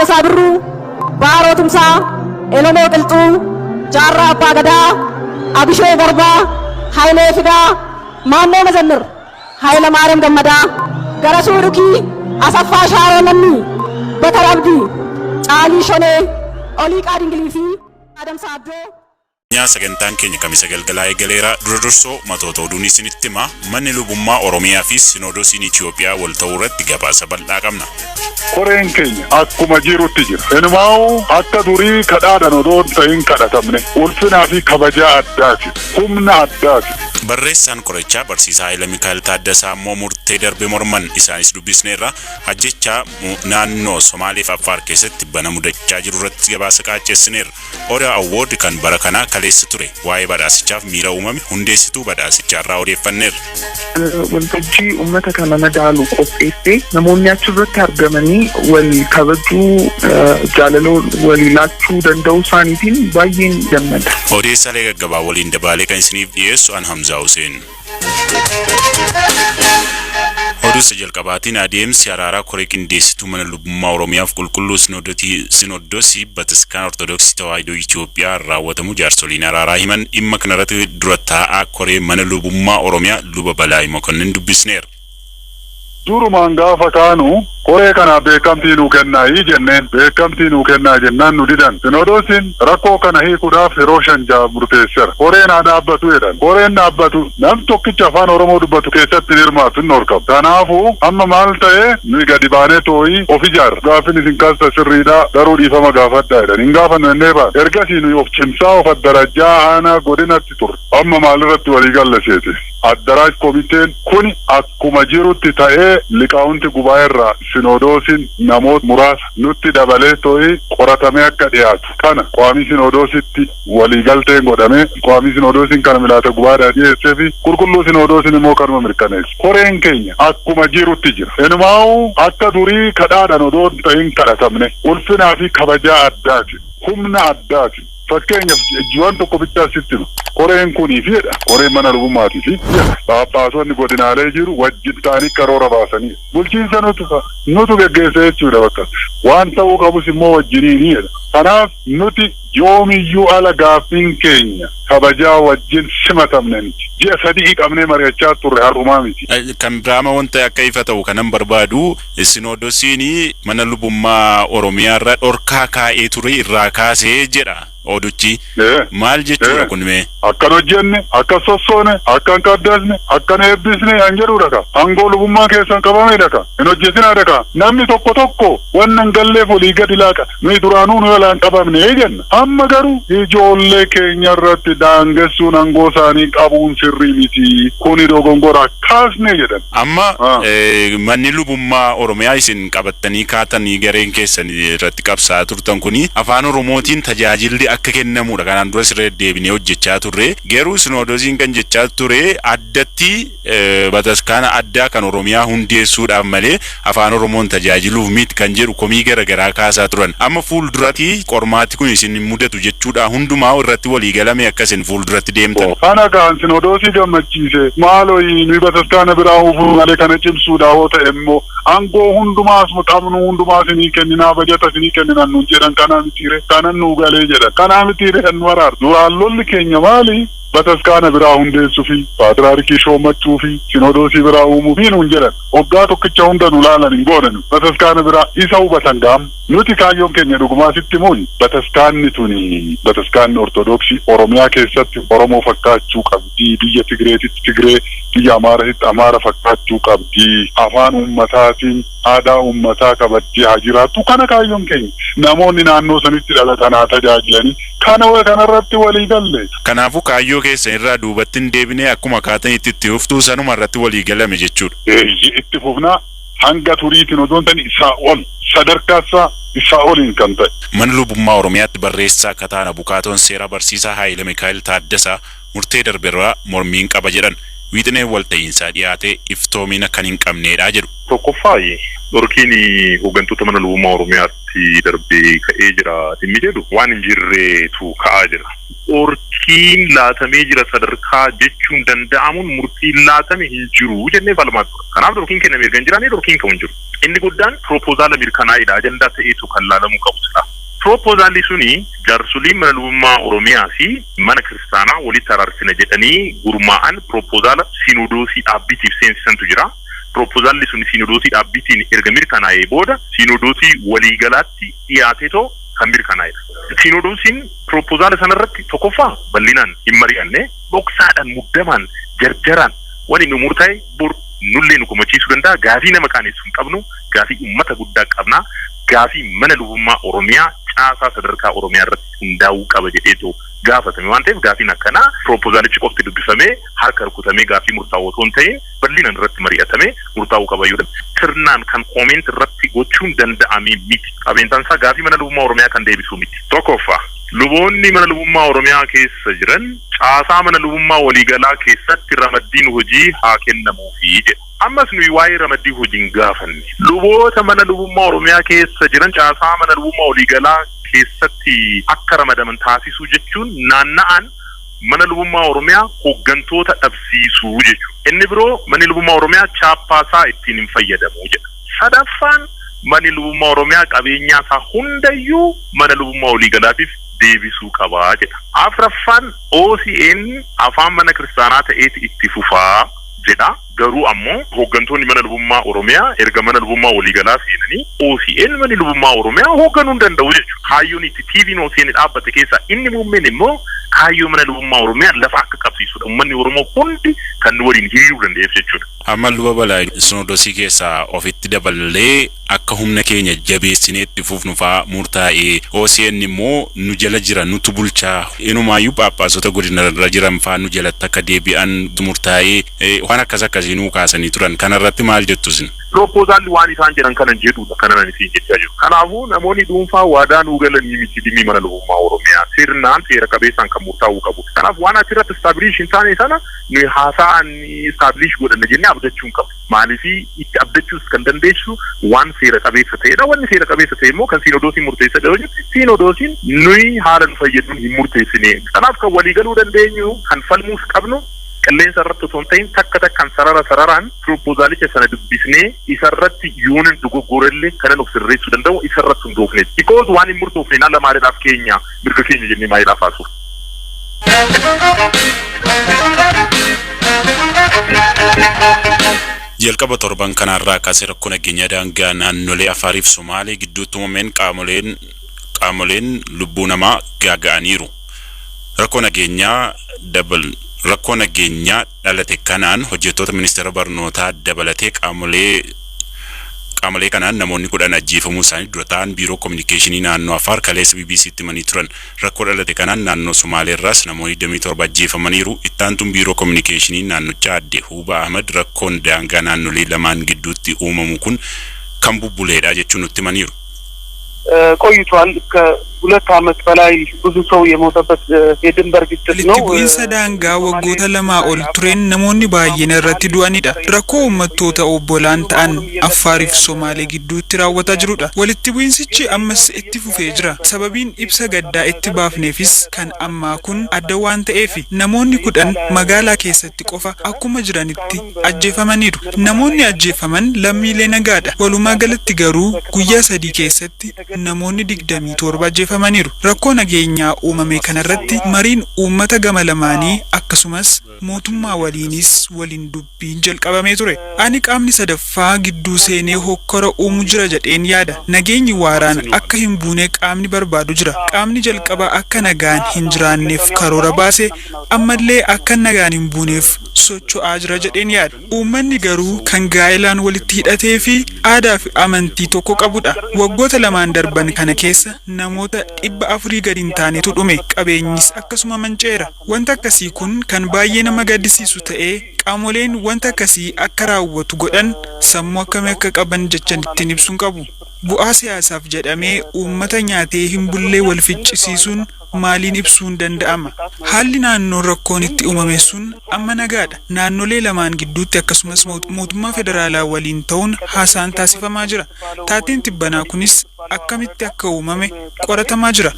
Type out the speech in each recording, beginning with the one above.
Raggaasaa Birruu, Baaroo Tumsaa, Elemoo Qilxuu, Jaarraa Abbaa Gadaa, Abishee Garbaa, Hayilee Fidaa, Maammoo Mazammir, Hayila Maariyaam Gammadaa, Garasuu Dhukii, Asaffaa Shaaroo Lammii, Bakar Abdii, Caalii Shonee, Oliiqaa Dingilii fi Adamsaa Abdoo. Sagantaan keenya Kamisa galgalaa eegaleera. Dura dursoo matoota oduun isinitti hima. Manni lubummaa Oromiyaa fi Sinoodosiin Itoophiyaa wal ta'uu irratti gabaasa bal'aa qabna. Koreen keenya akkuma jirutti jira. Inumaa'u akka durii kadhaadhaan odoo hin ta'in kadhatamne, ulfinaa fi kabajaa addaati. Humna addaati. Barreessaan qorichaa barsiisaa Haayila Mikaa'el Taaddasaa immoo murtee darbe morman, isaanis dubbisneerra. Ajjechaa naannoo Somaalee fi Affaar keessatti bana mudachaa jiru irratti gabaasa qaacceessineerra. Odaa Award kan bara kanaa kaleessa ture. Waa'ee badhaasichaaf miira uumame hundeessituu badhaasichaarraa odeeffanneerra. Waltajjii uummata kana madaalu qopheessee, namoonni achirratti argamanii wal kabajuu, jaalala walii laachuu danda'uu isaaniitiin baay'een gammada. Odeessaalee gaggabaa waliin dabaalee kan isiniif dhiyeessu an Hamzaa Hussein. Oduu isa jalqabaatiin, adeemsi araaraa koree qindeessituu mana lubummaa Oromiyaaf qulqulluu Sinoodosii Bataskaan Ortodoksii Tawaahidoo Itoophiyaa raawwatamu jaarsoliin araaraa himan. Dhimma kanarratti dura taa'aa koree mana lubummaa Oromiyaa Luba Balaayi Mokonnin dubbisneerra. Durumaan gaafa kaanu koree kanaaf beekamtii nuu kennaayii jenneen, beekamtii nuu kennaa jennaan nu didan. Sinoodosiin rakkoo kana hiikuudhaaf yeroo 5, 6 murteesseera. Koreen haa dhaabbatu jedhan. Koreen dhaabbatu nam tokkicha afaan Oromoo dubbatu keessatti hin hirmaatu, hin dhorkamu. Kanaafuu amma maal ta'e? Nuyi gadi baanee too'ii of ijaarra. Gaaffiin isin kaasta sirriidha, garuu dhiifama gaafadhaa jedhan. Hin gaafannu jennee baane. Ergasii nuyi of cimsaa, of addarajjaa aanaa godinatti turre. Amma maalirratti walii galle seete? Addaraaj komiteen kuni akkuma jirutti ta'ee, liqaa'unti gubaa'eerraa sinodoosiin namoota muraasa nutti dabalee too'ii qoratamee akka dhiyaatu kana qaamii sinodoositti waliigalteen godhamee, qaamii sinodoosiin kana milaata gubaadhaa dhiyeessee fi qulqulluu sinodoosiin immoo kanuma mirkaneesse. Koreen keenya akkuma jirutti jira. Inumaa'u akka durii kadhaadhaan odoo hin ta'in kadhatamne, ulfinaa fi kabajaa addaati. Humna addaati. Fakkeenyaaf waan tokko bichaa sitti hima. Koreen kunii fi jedha. Koreen mana lubummaatii fi jedha. Paappaasonni godinaalee jiru wajjin ta'anii karoora baasanii. Bulchiinsa nutu geggeessa jechuudha bakka. Waan ta'uu qabus immoo wajjiniini jedha. Kanaaf nuti yoomiyyuu ala gaaffiin keenya kabajaa wajjin simatamne miti. Ji'a 3 qabnee mari'achaa turre, har'umaa miti. Kan biraama wanta akka ifa ta'u kanan barbaadu, Sinoodosiin mana lubummaa Oromiyaa irra dhorkaa kaa'ee ture irraa kaasee jedha oduchi. Maal jechuudha kun mee? Akkan hojjenne, akka sossoone, akka hin qaddasne, akka hin eebbisne an jedhudha ka. Aangoo lubummaa keessan qabamedha ka. Hin hojjetinaadha ka. Namni tokko tokko wanna hin galleef olii gadi laaqa. Nuyi duraanuu nu yalaan qabamne jenna. Amma garuu ijoollee keenya irratti daangessuun, aangoo isaanii qabuun sirrii miti. Kuni dogongora, kaasne jedhan. Amma manni lubummaa Oromiyaa isin qabattanii kaatanii gareen keessan irratti qabsaa'aa turtan kuni afaan Oromootiin tajaajilli akka kennamudha. Kanaan dura sirra deddeebinee hojjechaa turre. Garuu sinoodosiin kan jechaa ture addatti bataskaana addaa kan Oromiyaa hundeessuudhaaf malee afaan Oromoon tajaajiluuf miti kan jedhu komii garaagaraa kaasaa turan. Amma fuulduratti qormaati kun isin hin mudatu jechuudha? Hundumaa irratti walii galame akka isin fuulduratti deemtan. Kana kan sinodoosii gammachiise maaloo, nuyi bataskaana biraa uufuu malee kana cimsuudha yoo ta'e immoo aangoo hundumaas qabnu hundumaa isinii kenninaa, bajata isinii kenninan nuun jedhan. Kana mitiire kanan nuu galee jedhan, kana mitiire kan nu araarsu. Duraan lolli keenya maali? Bataskaana biraa hundeessuu fi paatraarikii shoommachuu fi sinodoosii biraa uumuu fi nuun jedhan. Waggaa tokkicha hunda nu laalan hin goonan. Bataskaana biraa isa hubatan gaam. Nuti kaayyoon keenya dhugumaa sitti himuun, bataskaanni tuni, bataskaanni Ortodoksii Oromiyaa keessatti Oromoo fakkaachuu qabdi, biyya Tigreetitti Tigree, biyya Amaaratitti Amaara fakkaachuu qabdi, afaan ummataatiin aadaa ummataa kabajjee haa jiraattu. Kana kaayyoon keenya. Namoonni naannoo sanitti dhalatan haa tajaajilanii. Kana kanarratti walii galle. Kanaafuu kaayyoo keessan irraa duubatti hin deebine, akkuma kaatanitti itti fuftuu, sanuma irratti walii galame jechuudha. Itti fufnaa, hanga turiitiin osoo hin ta'in isaa ol, sadarkaa isaa oliin kan ta'e. Mana lubummaa Oromiyaatti barreessaa akka ta'an abukaatoon seeraa barsiisaa Haayile Mikaa'el Taaddasaa murtee darberraa mormiin qaba jedhan. Wiixineen walta'iinsaa dhiyaatee iftoomina kan hin qabneedha jedhu. Tokkoffaa, dhorkiin hooggantoota mana lubummaa Oromiyaatti darbee ka'ee jira dhimmi jedhu waan hin jirreetu ka'aa jira. Dhorkiin laatamee jira sadarkaa jechuun danda'amuun murtiin laatame hin jiru jennee falmaa ture. Kanaaf dhorkiin kenname erga hin jiraanne dhorkiin ka'u hin jiru. Inni guddaan piroopozaala mirkanaa'edha. Ajandaa ta'eetu kan laalamuu qabu sila. Piroopoozaalli suni jaarsoliin mana lubummaa Oromiyaa fi mana kiristaanaa walitti araarsina jedhanii gurmaa'an piroopozaala siinodoosii dhaabbitiif seensisantu jira. Piroopoozaalli sun siinodoosii dhaabbitiin erga mirkanaa'ee booda siinodoosii waliigalaatti dhiyaateetoo kan mirkanaa'edha. Siinodoosiin piroopozaala sanarratti tokkoffaa bal'inaan hin mari'anne, dhoksaadhaan, muddamaan, jarjaraan waan inni murtaa'e bor nullee nu komachiisuu danda'a. Gaafii nama qaanessu hin qabnu, gaafii uummata guddaa qabna, gaafii mana lubummaa Oromiyaa caasaa sadarkaa Oromiyaa irratti hundaa'uu qaba jedheetu gaafatame waan ta'eef, gaafiin akkanaa piroopozaalichi qofti dubbifamee harka rukutamee gaafii murtaa'u otoo hin ta'in bal'inaan irratti mari'atamee murtaa'uu qaba yoo sirnaan kan comment irratti gochuun danda'amee miti. Qabeentaan isaa gaafii mana lubummaa Oromiyaa kan deebisu miti. Tokkoffaa, luboonni mana lubummaa Oromiyaa keessa jiran caasaa mana lubummaa waliigalaa keessatti ramaddiin hojii haa kennamuufi jedha. Ammas nuyi waa'ee ramaddii hojii hin gaafanne. Luboota mana lubummaa Oromiyaa keessa jiran caasaa mana lubummaa waliigalaa keessatti akka ramadaman taasisuu jechuun naanna'aan mana lubummaa Oromiyaa hooggantoota dhabsiisuu jechuudha. Inni biroo, manni lubummaa Oromiyaa chaappaa isaa ittiin hin fayyadamu jedha. Sadaffaan, manni lubummaa Oromiyaa qabeenyaa isaa hundayyuu mana lubummaa waliigalaatiif deebisuu qabaa jedha. Afraffaan, OCN afaan mana kiristaanaa ta'eeti itti fufaa jedha. Garuu ammoo hooggantoonni mana lubummaa Oromiyaa erga mana lubummaa waliigalaa seenanii OCN manni lubummaa Oromiyaa hoogganuu hin danda'u jechuudha. Kaayyoon itti TV'n OCN dhaabbate keessaa inni muummeen immoo kaayyoo mana lubummaa Oromiyaa lafa akka qabsiisudha. Uummanni Oromoo hundi kan nu waliin hiriiruu danda'eef jechuudha. Amma Luba Balaa, sinodosii keessaa ofitti daballee akka humna keenya jabeessinee itti fufnu fa'aa murtaa'ee, OCN immoo nu jala jira, nutu bulchaa, inumaayyuu phaaphaasota godinarra jiran fa'aa nu jalatti akka deebi'an murtaa'ee, waan akkas akkasii nuu kaasanii turan. Kanarratti maal jettu isin? Piroopoozaalli waan isaan jedhan kana jedhudha, kana nan isin jechaa jiru. Kanaafuu namoonni dhuunfaa waadaa nuu galanii miti, dhimmi mana lubummaa Oromiyaa sirnaan seera qabeessaan kan murtaa'uu qabu. Kanaaf waan achirratti establish hin taane sana nuyi haasa'an establish godhanna jennee abdachuu hin qabnu. Maaliifii itti abdachuus kan dandeessu waan seera qabeessa ta'edha. Wanni seera qabeessa ta'e immoo kan siinodoosiin murteessa yoo jette, siinodoosiin nuyi haala nu fayyaduun hin murteessine. Kanaaf kan waliigaluu dandeenyu, kan falmuus qabnu, qilleensa irratti osoo hin ta'in takka takkaan sarara sararaan piroopozaalicha sana dubbisnee isarratti yoonin dogoggorellee kanan of sirreessuu danda'u isarratti hundoofne. Because waan hin murtoofne ala maaliidhaaf keenya mirga keenya jennee maaliidhaaf haasuuf. Jalqaba torban kanaarraa kaasee rakkoo nageenyaa daangaa naannolee Afaariif Somaalee gidduutti uumameen qaamoleen lubbuu namaa gaaga'aniiru. Rakkoo nageenyaa dhalate kanaan hojjettoota ministeera barnootaa dabalatee qaamolee kanaan namoonni 10 ajjeefamuu isaanii dura ta'an biiroo kominikeeshinii naannoo Afaar kaleessa BBCtti himanii turan. Rakkoo dhalate kanaan naannoo Somaaleerraas namoonni 27 ajjeefamaniiru. Ittaantuun biiroo kominikeeshinii naannichaa Aadde Huuba Ahmad rakkoon daangaa naannolee lamaan gidduutti uumamu kun kan bubbuleedha jechuun nutti himaniiru. ቆይቷል። ከሁለት ዓመት በላይ ብዙ ሰው የሞተበት የድንበር ግጭት ነው። Walitti bu'iinsa daangaa waggoota 2 ol tureen namoonni baay'een irratti du'anidha. Rakkoo uummattoota obbolaan ta'an Affaariif Somaalee gidduutti raawwataa jirudha. Walitti bu'iinsichi ammas itti fufee jira. Sababiin ibsa gaddaa itti baafneefis kan ammaa kun adda waan ta'eefi namoonni 10 magaalaa keessatti qofa akkuma jiranitti ajjeefamaniiru. Namoonni ajjeefaman lammiilee nagaadha. Walumaa galatti garuu guyyaa 3 keessatti namoonni 27 ajjeefamaniiru. Rakkoo nageenyaa uumame kanarratti mariin uummata gama lamaanii akkasumas mootummaa waliinis waliin dubbiin jalqabamee ture. Ani qaamni sadaffaa gidduu seenee hokkora uumu jira jedheen yaada. Nageenyi waaraan akka hin buune qaamni barbaadu jira. Qaamni jalqaba akka nagaan hin jiraanneef karoora baase ammallee akka nagaan hin buuneef socho'aa jira jedheen yaada. Uummanni garuu kan gaa'ilaan walitti hidhatee fi aadaa fi amantii tokko qabudha. Waggoota lamaan darban kana keessa namoota 400 gadi hin taanetu dhume. Qabeenyis akkasuma manca'eera. Wanta akkasii kun kan baay'ee nama gaddisiisu ta'ee, qaamoleen wanta akkasii akka raawwatu godhan sammuu akkamii akka qaban jechan ittiin ibsuun qabu. Bu'aa siyaasaaf jedhamee uummata nyaatee hin bullee wal ficcisiisuun maaliin ibsuun danda'ama? Haalli naannoon rakkoon itti uumame sun amma nagaadha. Naannolee lamaan gidduutti akkasumas mootummaa federaalaa waliin ta'uun haasaan taasifamaa jira. Taateen tibbanaa kunis akkamitti akka uumame qoratamaa jira.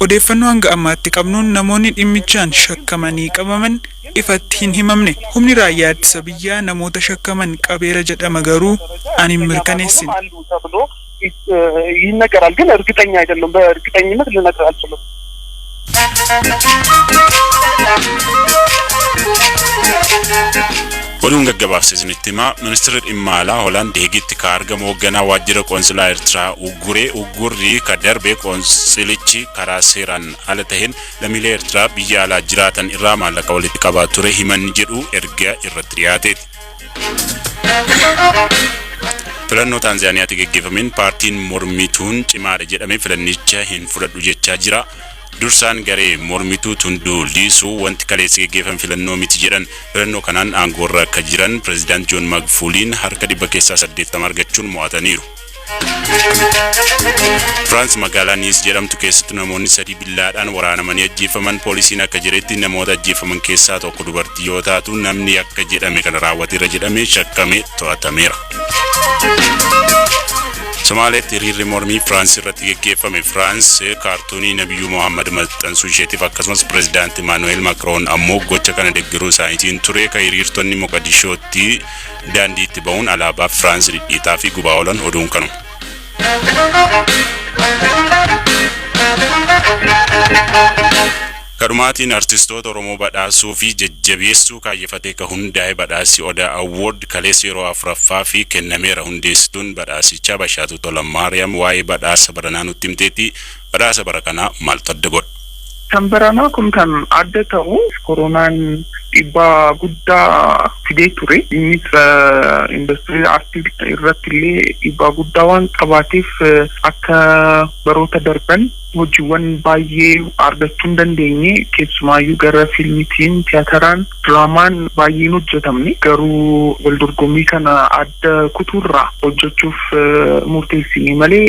Odeeffannoo hanga ammaatti qabnuun namoonni dhimmichaan shakkamanii qabaman ifatti hin himamne. Humni raayyaa ittisa biyyaa namoota shakkaman qabeera jedhama garuu ani hin mirkaneessine. አሉ ተብሎ ይነገራል፣ ግን እርግጠኛ አይደለም። በእርግጠኝነት ልነግርህ አልችልም። Oduun gaggabaabsa isinitti himaa ministeerri dhimma alaa Hoolaand Heegitti ka argamu hoogganaa waajjira qoonsilaa Eertiraa ugguree uggurri ka darbe qoonsilichi karaa seeraan ala taheen lammiilee Eertiraa biyya alaa jiraatan irraa maallaqa walitti qabaa ture himan jedhu erga irratti dhiyaateeti. Filannoo Taanzaaniyaatti geggeeffameen paartiin mormituun cimaadha jedhame filannicha hin fudhadhu jechaa jira. Dursaan garee mormituu Tunduu Liisuu wanti kaleessa geggeeffame filannoo miti jedhan. Filannoo kanaan aangoorra akka jiran pireezidaant Joon Magfuuliin harka 80% argachuun mo'ataniiru. Firaans magaalaa Niis jedhamtu keessatti namoonni sadii billaadhaan waraanamanii ajjeefaman. Poolisiin akka jedhetti namoota ajjeefaman keessaa tokko dubartii yoo taatu namni akka jedhame kana raawwateera jedhamee shakkame to'atameera. Somaaleetti hiriirri mormii Firaans irratti geggeeffame. Firaans kaartuunii Nabiyyuu Mohammad maxxansuu isheetiif akkasumas pireezidaanti Imaanu'eel Maakroon ammoo gocha kana deeggaruu isaaniitiin ture kan hiriirtonni Moqadishootti daandiitti ba'uun alaabaa Firaans dhidhiitaa fi gubaa oolan. Oduun kanuma. Kadhumaatiin artistoota Oromoo badhaasuu fi jajjabeessuu kaayyefatee ka hundaa'e badhaasi Odaa Award kaleessa yeroo afuraffaa fi kennameera. Hundeessituun badhaasichaa Bashaatuu Tola Maariyaam waa'ee badhaasa baranaa nutti himteetti. Badhaasa bara kanaa maaltu adda godha? Kan baranaa kun kan adda ta'u koronaan dhiibbaa guddaa fidee ture. Innis industirii aartii irratti illee dhiibbaa guddaa waan qabaateef akka baroota darban hojiiwwan baay'ee argachuu hin dandeenye keessumaayyuu gara fiilmiitiin, tiyaataraan, diraamaan baay'een hojjetamne garuu wal dorgommii kana adda kutuurraa hojjechuuf murteessine malee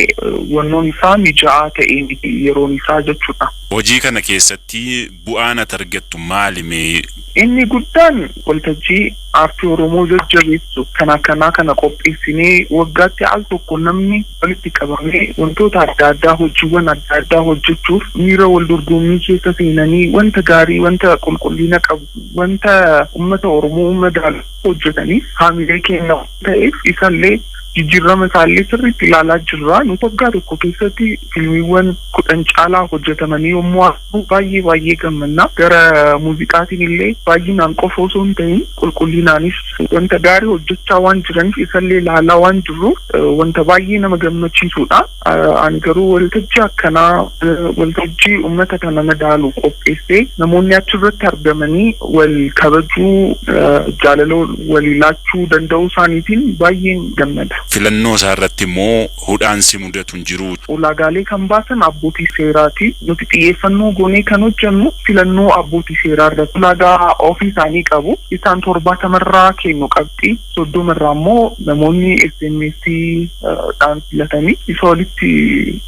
wannoon isaa mijaa'aa ta'e miti yeroon isaa jechuudha. Hojii kana keessatti bu'aan ati argattu maali mee? Inni guddaan waltajjii aartii Oromoo jajjabeessu kan akkanaa kana qopheessinee waggaatti al tokko namni walitti qabamee wantoota adda addaa hojiiwwan adda addaa hojjechuuf miira wal dorgommii keessa seenanii wanta gaarii wanta qulqullina qabu wanta uummata Oromoo madaalu hojjetanii haamilee kenna ta'eef isallee jijjiirama isaallee sirriitti ilaalaa jirra. Nuti waggaa tokko keessatti fiilmiiwwan 10 caalaa hojjetamanii yommuu arginu baay'ee baay'ee gammanna. Gara muuziqaatiin illee baay'inaan qofa osoo hin ta'in qulqullinaanis wanta gaarii hojjechaa waan jiraniif isallee ilaalaa waan jirruuf wanta baay'ee nama gammachiisudha. Ani garuu waltajjii akkanaa waltajjii uummata kana madaalu qopheessee namoonni achirratti argamanii wal kabajuu jaalala walii laachuu danda'uu isaaniitiin baay'een gammada. Filannoo isaa irratti immoo hudhaan si mudatu hin jiru. Ulaagaalee kan baasan abbootii seeraati. Nuti xiyyeeffannoo goonee kan hojjennu filannoo abbootii seeraa irratti. Ulaagaa ofii isaanii qabu. Isaan 70rraa kennu qabxii. 30rraa immoo namoonni SMS dhaan filatanii isa walitti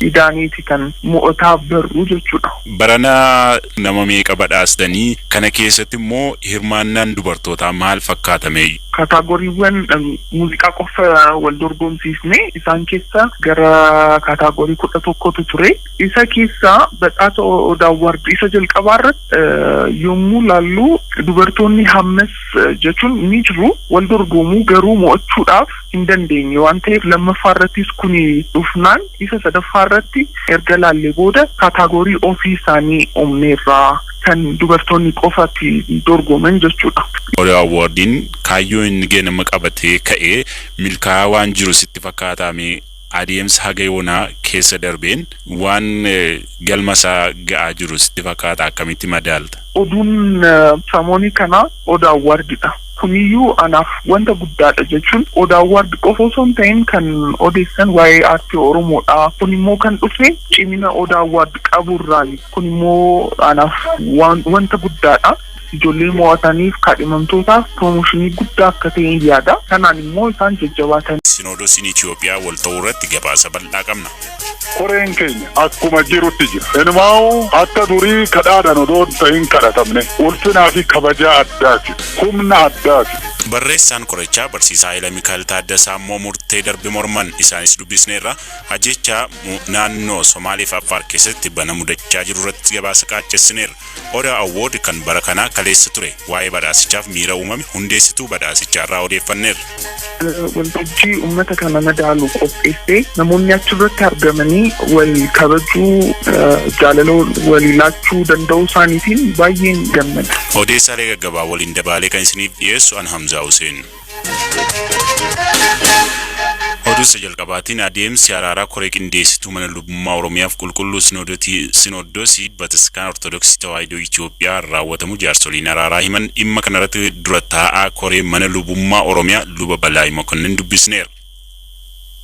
idaaniiti kan mo'ataa barru jechuudha. Barana nama meeqa badhaastanii kana keessatti immoo hirmaannaan dubartootaa maal fakkaatame? Kaataagoriiwwan muuziqaa qofa wal dorgomsiisne isaan keessa gara kaataagorii 11tu ture. Isa keessa badhaasa Odaa Award isa jalqabaa irratti yommuu laallu dubartoonni hammas jechuun ni jiru wal dorgomuu garuu mo'achuudhaaf hin dandeenye waan ta'eef lammaffaa irrattis kuni dhufnaan isa sadaffaa irratti erga laallee booda kaataagorii ofii isaanii uumneerraa kan dubartoonni qofatti dorgoman jechuudha. Odaa Awardiin kaayyoo inni geenama qabatee ka'ee milkaa'aa waan jiru sitti fakkaatame adeemsa haga yoonaa keessa darbeen waan galma isaa ga'aa jiru sitti fakkaata akkamitti madaalta? Oduun samoonii kanaa Odaa Awardidha. Kuniyyuu anaaf wanta guddaadha jechuun Odaa Award qofa osoo hin ta'in kan odeessan waa'ee aartii Oromoodha. Kun immoo kan dhufe cimina Odaa Award qaburraayi. Kun immoo anaaf wanta guddaadha. Ijoollee mo'ataniif kaadhimamtootaaf piroomooshinii guddaa akka ta'e yaada. Kanaan immoo isaan jajjabaatan. Sinoodosiin Itoophiyaa wal ta'uu irratti gabaasa bal'aa qabna. Koreen keenya akkuma jirutti jira. Inumaa'u akka durii kadhaadhaan odoo hin ta'in kadhatamne ulfinaa fi kabajaa addaati. Humna addaati. Barreessaan qorichaa barsiisaa Haayila Mikaa'el Taaddasaa immoo murtee darbe morman isaanis dubbisneerra. Ajjechaa naannoo Somaaliif Affaar keessatti bana mudachaa jiru irratti gabaasa qaaccessineerra. Odaa Awwood kan bara kanaa kaleessa ture waa'ee badhaasichaaf miira uumame hundeessituu badhaasichaa irraa odeeffanneerra. Waltajjii uummata kana madaalu qopheessee namoonni achirratti argamanii wal kabajuu, jaalala walii laachuu danda'uu isaaniitiin baay'een gammada. Odeessaalee gaggabaa waliin dabaalee kan isiniif dhiyeessu an Hamzaa Hussein. Oduu isa jalqabaatiin adeemsi araaraa koree qindeessituu mana lubummaa Oromiyaaf qulqulluu Sinoodosii Bataskaana Ortodoksii Tawaahidoo Itoophiyaa raawwatamu jaarsoliin araaraa himan. Dhimma kanarratti dura taa'aa koree mana lubummaa Oromiyaa Luba Balaayi Mokonnin dubbisneera.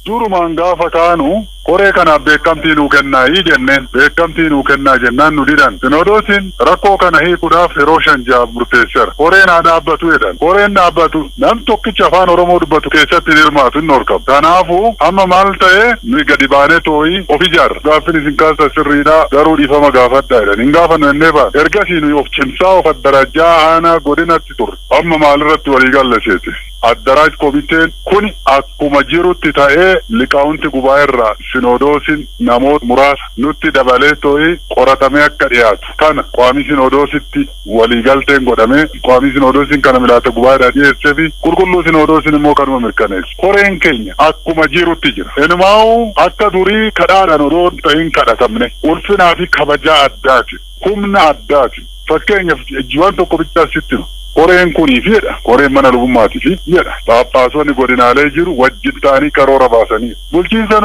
Durumaan gaafa kaanu koree kanaaf beekamtii nuu kennaayi jenneen, beekamtii nuu kennaa jennaan nu didan. Sinodoosiin rakkoo kana hiikuudhaaf yeroo 5-6 murteesseera. Koreen haa dhaabbatu jedhan. Koreen dhaabbatu nam tokkicha afaan Oromoo dubbatu keessatti hin hirmaatu, hin dhorkamu. Kanaafuu amma maal ta'e, nuyi gadi baanee too'ii of ijaarra. Gaaffin isin kaasa sirriidhaa, garuu dhiifama gaafadhaa jedhan. Hin gaafannu jennee baane. Ergasii nuyi of cimsaa of addarajjaa aanaa godinatti turre. Amma maalirratti walii galle seete? Addaraaj komiteen kuni akkuma jirutti ta'ee, liqaawunti gubaa irraa sinodoosiin namoota muraasa nutti dabalee too'ii qoratamee akka dhiyaatu kana qaamii sinodoositti waliigalteen godhamee, qaamii sinodoosiin kana milaata gubaa irraa dhiyeessee fi qulqulluu sinodoosiin immoo kanuma mirkaneesse. Koreen keenya akkuma jirutti jira. Inumaa'uu akka durii kadhaadhaan odoo hin ta'in kadhatamne ulfinaa fi kabajaa addaati. Humna addaati. Fakkeenyaaf waan tokko bichaa sitti hima. Koreen kunii fi jedha, koreen mana lubummaati fi jedha, paappaasonni godinaalee jiru wajjin ta'anii karoora baasanii bulchiinsa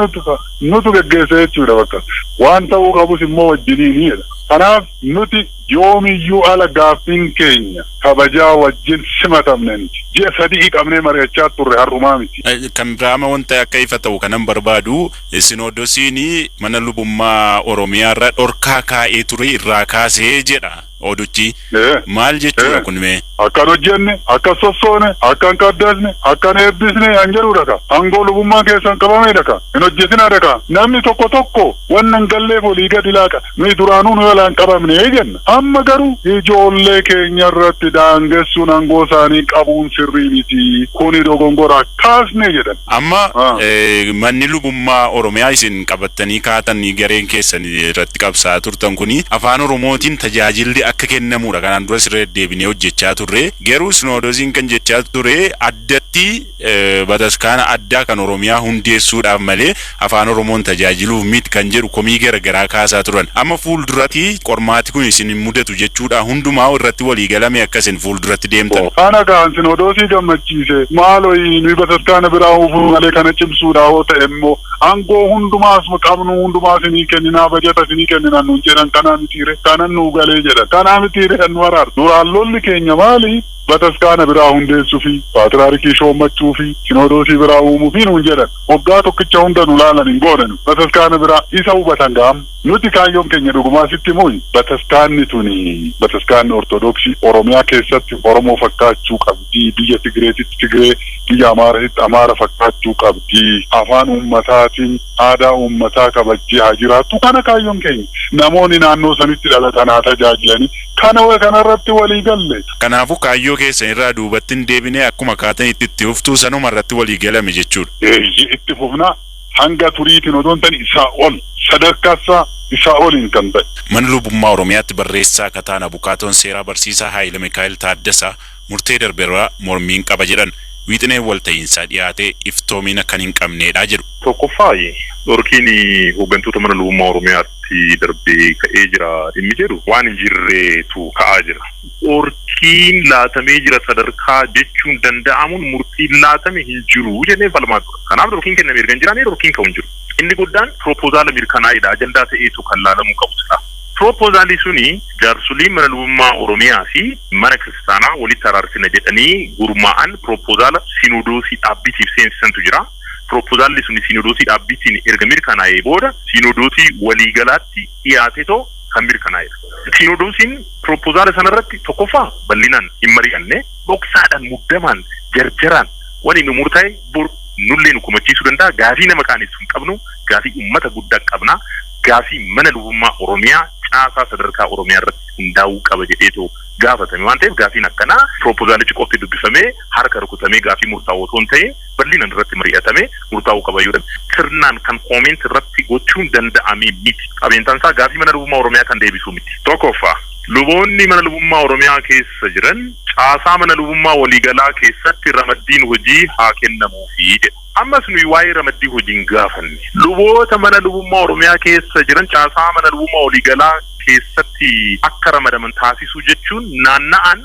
nutu geggeessa jechuudha. Bakka waan ta'uu qabus immoo wajjiniini jedha. Kanaaf nuti yoomiyyuu ala gaaffiin keenya kabajaa wajjin simatamne miti. Ji'a 3 qabnee mari'achaa turre, har'umaa miti. Kan biraama wanta akka ifa ta'u kanan barbaadu, Sinoodosiin mana lubummaa Oromiyaa irra dhorkaa kaa'ee ture irraa kaasee jedha oduchi. Maal jechuudha kun mee? Akkan hojjenne, akka sossoone, akka hin qaddasne, akka hin eebbisne an jedhudha ka. Aangoo lubummaa keessan qabameedha ka. Hin hojjetinaadha ka. Namni tokko tokko wanna hin galleef olii gadi laaqa. Nuyi duraanuu nu yalaan qabamne jenna. Amma garuu ijoollee keenya irratti daangessuun aangoo isaanii qabuun sirrii miti. Kuni dogongora kaasne jedhan. Amma manni lubummaa Oromiyaa isin qabattanii kaatanii gareen keessan irratti qabsaa'aa turtan kuni afaan Oromootiin tajaajilli akka kennamudha. Kanaan dura sirra deddeebinee hojjechaa turre. Garuu sinoodosiin kan jechaa ture addatti bataskaana addaa kan Oromiyaa hundeessuudhaaf malee afaan Oromoon tajaajiluuf miti kan jedhu komii garaagaraa kaasaa turan. Amma fuulduratti qormaati kun isin hin mudatu jechuudha. Hundumaa irratti walii galame akka isin fuulduratti deemtan. Kana kaan sinodoosii gammachiise, maaloo nuyi bataskaana biraa uufuu malee kana cimsuudha yoo ta'e immoo aangoo hundumaas qabnu hundumaa isinii kenninaa, bajata isinii kenninaa nuun jedhan. Kanaa mitiire kanan nuu galee jedhan, kanaa mitiire kan nu araarsu. Duraan lolli keenya maali? Bataskaana biraa hundeessuu fi paatraarikii shoommachuu fi sinodoosii biraa uumuu fi nuun jedhan. Waggaa tokkicha hunda nu laalan hin goonan. Bataskaana biraa isa hubatan gaam. Nuti kaayyoon keenya dhugumaa sitti himuun, bataskaanni tuni bataskaanni Ortodoksii Oromiyaa keessatti Oromoo fakkaachuu qabdi. Biyya Tigireetitti Tigiree, biyya Amaaraatitti Amaara fakkaachuu qabdi. Afaan uummataatiin aadaa uummataa kabajjee haa jiraattu. Kana kaayyoon keenya. Namoonni naannoo sanitti dhalatan haa tajaajilanii. Kana kanarratti walii galle. Kanaafuu kaayyoo keessan irraa duubatti hin deebine, akkuma kaatan itti fuftuu, sanuma irratti walii galame jechuudha. Eeyyee, itti fufnaa, hanga turiitiin odoo hin ta'in isaa ol, sadarkaasaa isaa oliin kan ta'e. Mana lubummaa Oromiyaatti barreessaa akka ta'an abukaatoon seeraa barsiisaa Haayile Mikaa'el Taaddasaa murtee darbeerraa mormiin qaba jedhan. Wiixineen walta'iinsaa dhiyaatee iftoomina kan hin qabneedha jedhu. Tokkoffaa, dhorkiin hooggantoota mana lubummaa Oromiyaatti darbee ka'ee jira dhimmi jedhu waan hin jirreetu ka'aa jira. Dhorkiin laatamee jira sadarkaa jechuun danda'amuun murtiin laatame hin jiru jennee falmaa ture. Kanaaf dhorkiin kenname erga hin jiraanne dhorkiin ka'u hin jiru. Inni guddaan piroopozaala mirkanaa'edha. Ajandaa ta'eetu kan laalamuu qabu sila. Piroopoozaalii suni jaarsoliin mana lubummaa Oromiyaa fi mana kiristaanaa walitti araarsina jedhanii gurmaa'an piroopozaala sinodoosii dhaabbitiif seensisantu jira. Piroopoozaalli suni sinodoosii dhaabbitiin erga mirkanaa'ee booda sinodoosii waliigalaatti dhiyaatetoo kan mirkanaa'edha. Sinodoosiin piroopozaala sanarratti tokkoffaa bal'inaan hin mari'anne, dhoksaadhaan, muddamaan, jarjaraan waan inni murtaa'e bor nullee nu komachiisuu danda'a. Gaafii nama qaanessu hin qabnu, gaafii uummata guddaa qabna. Gaafii mana lubummaa Oromiyaa caasaa sadarkaa Oromiyaa irratti hundaa'uu qaba jedheetoo gaafatame waan ta'eef, gaafiin akkanaa piroopozaalichi qofti dubbifamee harka rukutamee gaafii murtaa'u otoo hin ta'in bal'inaan irratti mari'atamee murtaa'uu qaba yoo sirnaan kan comment irratti gochuun danda'amee miti. Qabeentaan isaa gaafii mana lubummaa Oromiyaa kan deebisu miti. Tokkoffaa, luboonni mana lubummaa Oromiyaa keessa jiran caasaa mana lubummaa waliigalaa keessatti ramaddiin hojii haa kennamuufi jedha. Ammas nuyi waa'ee ramaddii hojii hin gaafanne. Luboota mana lubummaa Oromiyaa keessa jiran caasaa mana lubummaa waliigalaa keessatti akka ramadaman taasisuu jechuun naanna'an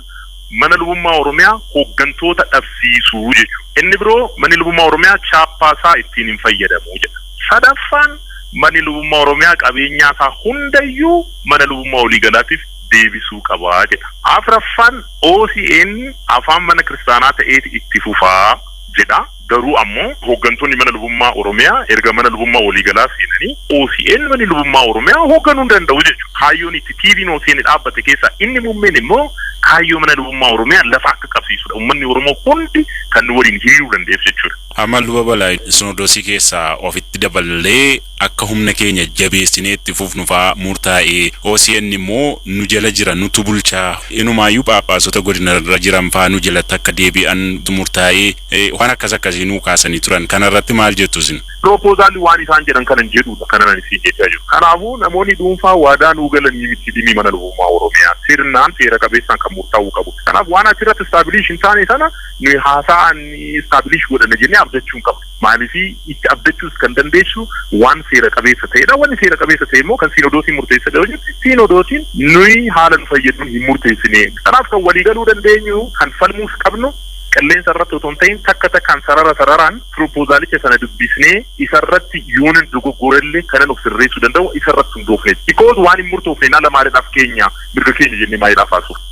mana lubummaa Oromiyaa hooggantoota dhabsiisuu jechuudha. Inni biroo, manni lubummaa Oromiyaa chaappaa isaa ittiin hin fayyadamu jedha. Sadaffaan, manni lubummaa Oromiyaa qabeenyaa isaa hundayyuu mana lubummaa waliigalaatiif deebisuu qabaa jedha. Afraffaan, OCN afaan mana kiristaanaa ta'eeti itti fufaa jedha. Garuu ammoo hooggantoonni mana lubummaa Oromiyaa erga mana lubummaa waliigalaa seenanii OCN manni lubummaa Oromiyaa hoogganuu hin danda'u jechuudha. Kaayyoon itti TV'n OCN dhaabbate keessaa inni muummeen immoo kaayyoo mana lubummaa Oromiyaa lafa akka qabsiisudha. Uummanni Oromoo hundi kan nu waliin hiriiruu danda'eef jechuudha. Amma luba Balaa, Sinoodosii keessaa ofitti daballee akka humna keenya jabeessinee itti fufnu fa'aa murtaa'ee, OCN immoo nu jala jira, nutu bulchaa, inumaayyuu phaaphaasota godina irra jiran fa'aa nu jalatti akka deebi'an murtaa'ee, waan akkas akkasii nuu kaasanii turan. Kanarratti maal jettu isin? Piroopoozaalli waan isaan jedhan kanan jedhudha, kanan isin jechaa jiru. Kanaafuu namoonni dhuunfaa waadaa nuu galanii miti, dhimmi mana lubummaa Oromiyaa sirnaan seera qabeessaan kan murtaa'uu qabu. Kanaaf waan achirratti establish hin taane sana nuyi haasa'an establish godhanna jennee abdachuu hin qabnu. Maaliif itti abdachuus kan dandeessu waan seera qabeessa ta'edha. Wanni seera qabeessa ta'e immoo kan siinodoosiin murteessa jiru jetti. Siinodoosiin nuyi haala nu fayyaduun hin murteessine. Kanaaf kan waliigaluu dandeenyu, kan falmuus qabnu, qilleensa irratti otoo hin ta'in takka takkaan sarara sararaan piroopozaalicha sana dubbisnee isarratti yoonan dogoggorellee kanan of sirreessuu danda'u isarratti hundoofne. Because waan hin murtoofne ala maaliidhaaf keenya mirga keenya jennee maaliidhaaf haasofna?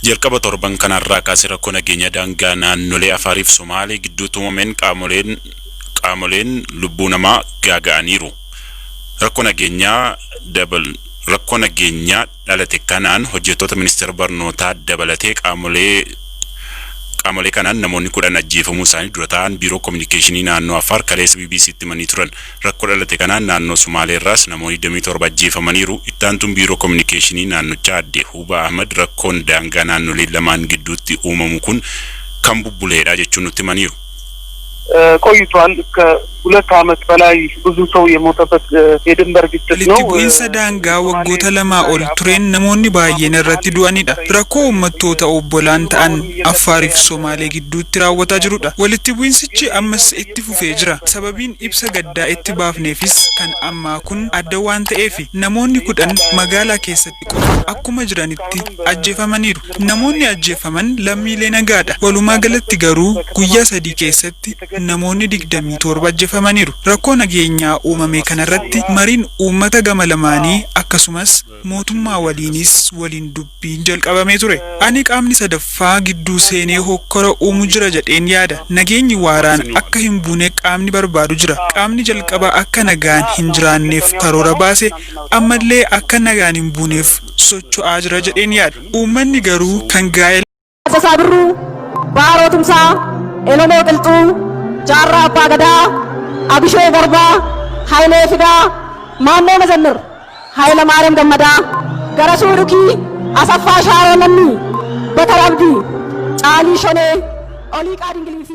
Jalqaba torban kanarraa kaasee rakkoo nageenya daangaa naannolee Afaariif Somaalee gidduutti uumameen qaamoleen lubbuu namaa gaaga'aniiru. Rakkoo nageenyaa dhalate kanaan hojjettoota ministeera barnootaa dabalatee qaamolee kanaan namoonni 10 ajjeefamuu isaanii dura ta'an biiroo kominikeeshinii naannoo Affaar kaleessa BBCtti himanii turan. Rakkoo dhalate kanaan naannoo Sumaalee irraas namoonni 27 ajjeefamaniiru. Ittaantuun biiroo kominikeeshinii naannochaa aadde Huubaa Ahmad rakkoon daangaa naannolee lamaan gidduutti uumamu kun kan bubbuleedha jechuun nutti himaniiru. ቆይቷል። ከሁለት ዓመት በላይ ብዙ ሰው የሞተበት የድንበር ግጭት ነው። Walitti bu'iinsa daangaa waggoota 2 ol tureen namoonni baay'een irratti du'anidha. Rakkoo uummattoota obbolaan ta'an Affaariif Somaalee gidduutti raawwataa jirudha. Walitti bu'iinsichi ammas itti fufee jira. Sababiin ibsa gaddaa itti baafneefis kan ammaa kun adda waan ta'eef, namoonni 10 magaalaa keessatti qofa akkuma jiranitti ajjeefamaniiru. Namoonni ajjeefaman lammiilee nagaadha. Walumaa galatti garuu guyyaa 3 keessatti namoonni 27 ajjeefamaniiru. Rakkoo nageenyaa uumame kanarratti mariin uummata gama lamaanii akkasumas mootummaa waliinis waliin dubbiin jalqabamee ture. Ani qaamni sadaffaa gidduu seenee hokkora uumu jira jedheen yaada. Nageenyi waaraan akka hin buune qaamni barbaadu jira. Qaamni jalqaba akka nagaan hin jiraanneef karoora baase ammallee akka nagaan hin buuneef socho'aa jira jedheen yaada. Uummanni garuu kan gaa'ela Taaddasaa Birruu, Baaroo Tumsaa, Elemoo Qilxuu, Jaarraa Abbaa Gadaa, Abishee Garbaa, Hayilee Fidaa, Maannoo Mazammir, Hayila Maariyaam Gammadaa, Garasuu Dhukii, Asaffaa Shaaroo Lammii, Bakar Abdii, Caalii Shonee, Oliiqaa Dingilii fi